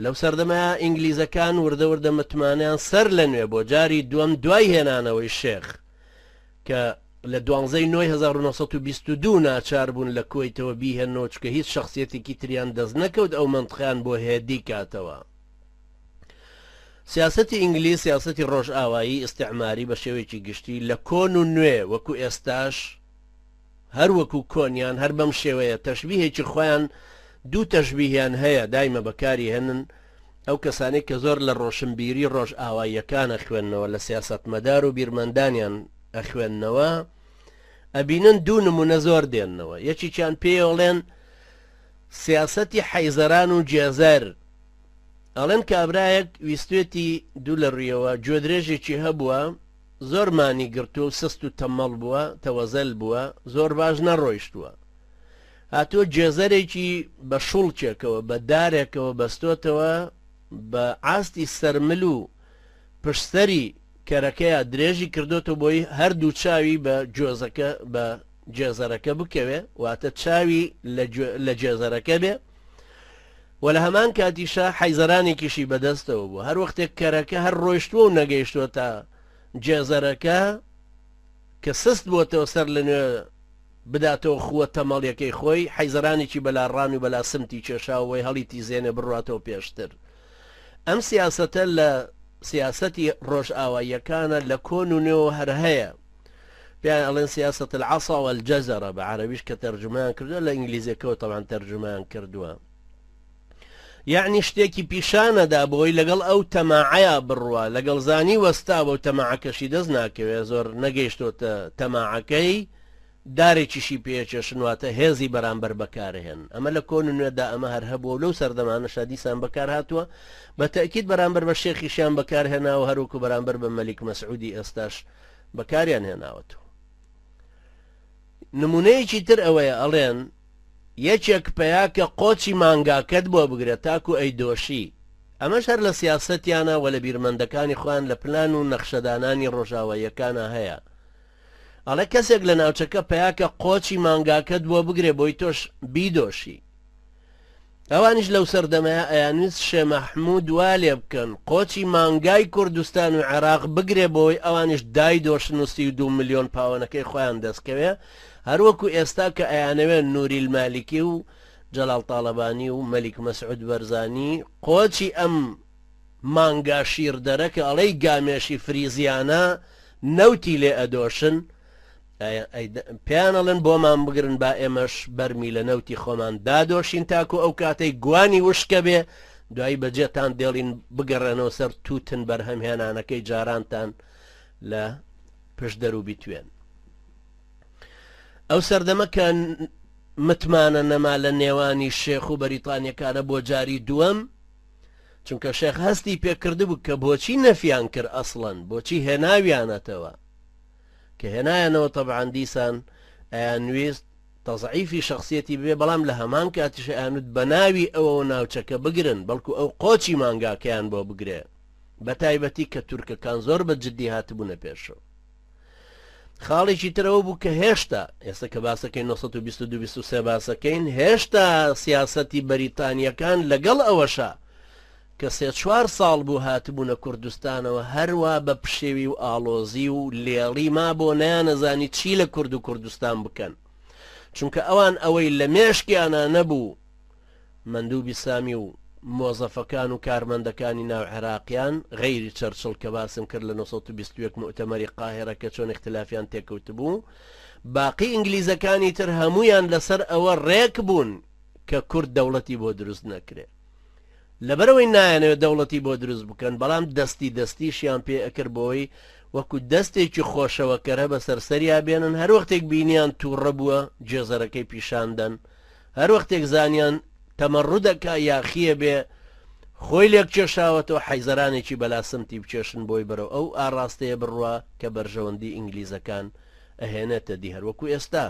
لەو سەردەمەیا ئینگلیزەکان وردە وردە متمانەیان سەر لە نوێ بۆ جاری دووەم دوای هێنانەوەی شێخ کە لە دوانزەی نۆی 1922 ناچار بوون لە کوەیتەوە بیهێننەوە چونکە هیچ شەخسیەتێکی تریان دەست نەکەوت ئەو مەنتقەیان بۆ هێدی کاتەوە. سیاسەتی ئینگلیز سیاسەتی ڕۆژئاوایی ئیستعماری بە شێوەیەکی گشتی لە کۆن و نوێ وەکو ئێستاش هەر وەکو کۆنیان هەر بەم شێوەیە تەشبیهێکی خۆیان دوو تەشبیهیان هەیە دایمە بەکاری هێنن ئەو کەسانەی کە زۆر لە ڕۆشنبیری ڕۆژئاواییەکان ئەخوێننەوە لە سیاسەتمەدار و بیرمەندانیان ئەخوێننەوە ئەبینن دوو نمونە زۆر دێننەوە یەکێکیان پێیڵێن سیاسەتی حەیزەران و جێزەر ئەڵێن کابرایەک ویستێتی دوو لە ڕویەوە گوێدرێژێکی هەبووە زۆر مانی گرتووە و سست و تەمەڵ بووە، تەوەزەل بووە، زۆر باش نەڕۆیشتووە. هاتووە گێزەرێکی بە شوڵکێکەوە، بە دارێکەوە بەستۆتەوە، بە ئاستی سەرمل و پشتسەری کەرەکەیا درێژی کردۆتەوە بۆی هەردوو چاوی بە گوێزەکە، بە گێزەرەکە بکەوێ، واتە چاوی لە گێزەرەکە بێ و لە هەمان کاتیشا حەیزەرانێکیشی بەدەستەوە بوو. هەر وەختێک کەرەکە هەر ڕۆیشتووە و نەگەیشتووەتە گێزەرەکە کە سست بۆتەوە سەر لە نوێ بداتەوە خووە تەمەڵیەکەی خۆی، حەیزەرانێکی بەلا ڕان و بەلا سمتی کێشاوەی هەڵی تیزێنێ بڕواتەوە پێشتر. ئەم سیاسەتە لە سیاسەتی ڕۆژئاواییەکانە لە کۆن و نوێوە هەر هەیە. پێیان ئەڵێن سیاسەت العصا والجزرە بە عەرەبیش کە تەرجومەیان کردووە لە ئینگلیزیەکەوە تەبعەن تەرجومەیان کردووە. یەعنی شتێکی پیشانەدا بۆی لەگەڵ ئەو تەماعەیا بڕوا لەگەڵ زانی وەستاوە و تەماعەکەشی دەست ناکەوێ زۆر نەگەیشتۆتە تەماعەکەی دارێکیشی پێکێشن واتە هێزی بەرامبەر بەکارهێن ئەمە لە کۆن و نوێدا ئەمە هەر هەبووە و لەو سەردەمانەشا دیسان بەکار هاتووە بە تەئکید بەرامبەر بە شێخیشیان بەکارهێناوە هەروەکو بەرامبەر بە مەلیک مەسعودی ئێستاش بەکاریان هێناوەتەوە نمونەیەکی تر ئەوەیە ئەڵێن یەکێک پەیاکە قۆچی مانگاکەت بۆ بگرە تاکو ئەیدۆشی. ئەمەش هەر لە سیاسەتیانە وە لە بیرمەندەکانی خۆیان لە پلان و نەخشەدانانی ڕۆژاواییەکانا هەیە. ئەڵێ کەسێک لە ناوچەکە پەیاکە قۆچی مانگاکەت بۆ بگرێ بۆی تۆش بیدۆشی. ئەوانیش لەو سەردەمەیا ئەیانویست شێ مەحمود وا لێ بکەن قۆچی مانگای کوردستان و عێراق بگرێ بۆی ئەوانیش دایدۆشن و 32 ملیۆن پاوەنەکەی خۆیان دەستکەوێ هەروەکو ئێستا کە ئەیانەوێ نوری المالکی و جەلال تاڵەبانی و مەلیک مەسعود بەرزانی قۆچی ئەم مانگا شیردەرە کە ئەڵێی گامێشی فریزیانە نەوتی لێ ئەدۆشن پێیان ئەڵێن بۆمان بگرن با ئێمەش بەرمیلە نەوتی خۆمان دادۆشین تاکو ئەو کاتەی گوانی وشکە بێ دوایی بەجێتان دێڵین بگەڕێنەوە سەر تووتن بەرهەمهێنانەکەی جارانتان لە پشدەر و بیتوێن. ئەو سەردەمە کە متمانە نەما لە نێوانی شێخ و بەریتانیەکانە بۆ جاری دووەم چونکە شێخ هەستی پێکردبوو کە بۆچی نەفیان کرد ئەسڵەن بۆچی هێناویانەتەوە کە هێنایانەوە تەبعەن دیسان ئەیانویست تەزعیفی شخصیەتی بێ بەڵام لە هەمان کاتیش ئەیانوت بە ناوی ئەوەوە ناوچەکە بگرن بەڵکو ئەو قۆچی مانگاکەیان بۆ بگرێ بە تایبەتی کە تورکەکان زۆر بە جددی هاتبوونە پێشەوە خاڵێکی ترەوە بوو کە هێشتا ئێستا کە باسەکەی 922 23 باسەکەین هێشتا سیاسەتی بەریتانیەکان لەگەڵ ئەوەشا کە سێ چوار ساڵ بوو هاتبوونە کوردستانەوە هەروا بە پشێوی و ئاڵۆزی و لێڵی مابۆ نەیانەزانی چی لە کورد و کوردستان بکەن چونکە ئەوان ئەوەی لە مێشکیانا نەبوو مەندوبی سامی و مۆزەفەکان و کارمەندەکانی ناو عێراقیان غەیری چەرچڵ کە باسم کرد لە 921 موئتەمەری قاهیرە کە چۆن ئیختلافیان تێکەوتبوو باقی ئینگلیزەکانی تر هەموویان لەسەر ئەوە ڕێک بوون کە کورد دەوڵەتی بۆ دروست نەکرێ لەبەرئەوەی نایانەوێت دەوڵەتی بۆ دروست بکەن، بەڵام دەستی دەستیشیان پێ ئەکرد بۆی وەکو دەستێکی خۆشەوەکەرە بەسەر سەریا بێنن، هەروەختێک بینیان توڕە بووە گێزەرەکەی پیشان دەن، هەروەختێک زانیان تەمەڕود ئەکا یاخییە بێ خۆی لێک کێشاوەتەوە حەیزەرانێکی بەلا سمتی بکێشن بۆی بەرەو ئەو ئاڕاستەیە بڕوا کە بەرژەوەندی ئینگلیزەکان ئەهێنێتە دی هەروەکو ئێستا.